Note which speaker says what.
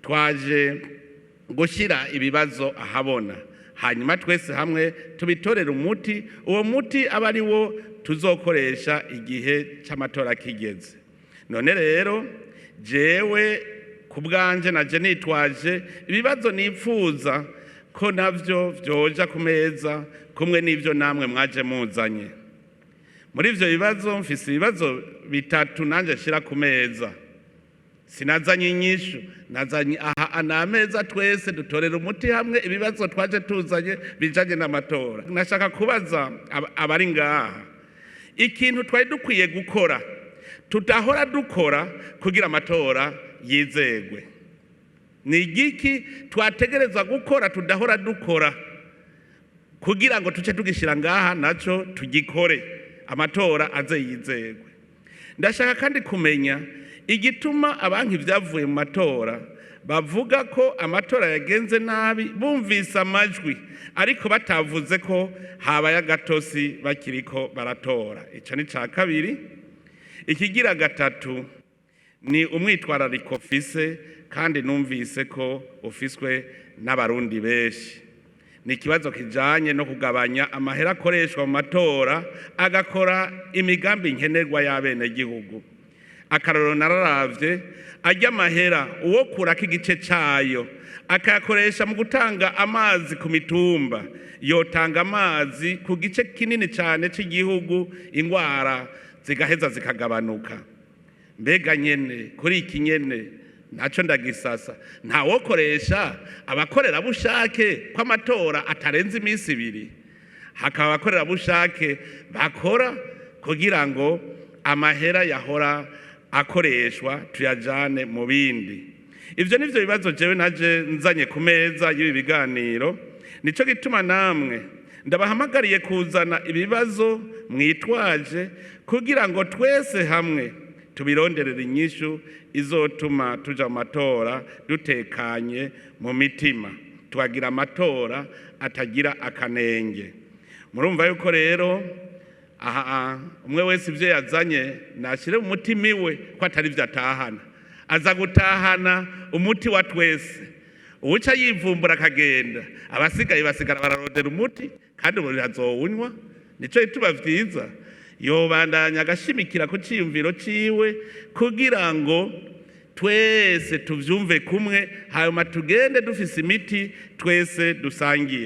Speaker 1: Twaje gushyira ibibazo ahabona, hanyuma twese hamwe tubitorere umuti. Uwo muti aba ari wo tuzokoresha igihe cy'amatora kigeze. None rero jewe ku bwanje naje nitwaje ibibazo nipfuza ko navyo vyoja ku meza kumwe n'ivyo namwe mwaje muzanye. Muri ivyo bibazo, mfise ibibazo bitatu nanje nshira ku meza. Sinazanye inyishu, nazanye aha ni ameza, twese dutorera umuti hamwe ibibazo twaje tuzanye bijanye n'amatora. Nashaka kubaza abari ngaha ikintu twari dukwiye gukora tudahora dukora kugira amatora yizegwe. Ni igiki twategerezwa gukora tudahora dukora kugira ngo tuce tugishyira ngaha naco tugikore, amatora aze yizegwe? Ndashaka kandi kumenya igituma abanki ibyavuye mu matora bavuga ko amatora yagenze nabi bumvise amajwi, ariko batavuze ko habaye agatosi bakiriko baratora. Ico ni ca kabiri. Ikigira gatatu ni umwitwarariko mfise, kandi numvise ko ufiswe n'Abarundi benshi. Ni ikibazo kijanye no kugabanya amahera akoreshwa mu matora, agakora imigambi nkenerwa y'abenegihugu. Akarorero, nararavye arya amahera, uwo kurako igice cayo akayakoresha mu gutanga amazi ku mitumba, yotanga amazi ku gice kinini cyane cy'igihugu, ingwara zigaheza zikagabanuka. Mbega nyene kuri iki nyene naco ndagisasa, ntawokoresha abakorerabushake ko amatora atarenze iminsi 2, hakaba abakorerabushake bakora kugira ngo amahera yahora akoreshwa tuyajane mu bindi? Ivyo nivyo bibazo jewe naje nzanye ku meza y'ibi biganiro. Nico gituma namwe ndabahamagariye kuzana ibibazo mwitwaje kugira ngo twese hamwe tubironderere inyishu izotuma tuja mu matora dutekanye mu mitima, tukagira amatora atagira akanenge. Murumva yuko rero aha umwe wese ivyo yazanye nashyire mu mutima iwe ko atari vyo atahana, aza gutahana umuti wa twese. Uwuca yivumbura akagenda, abasigaye basigara bararondera umuti, kandi ubu azowunywa. Nico gituma vyiza yobandanya agashimikira ku ciyumviro ciwe kugira ngo twese tuvyumve kumwe, hanyuma tugende dufise imiti twese dusangiye.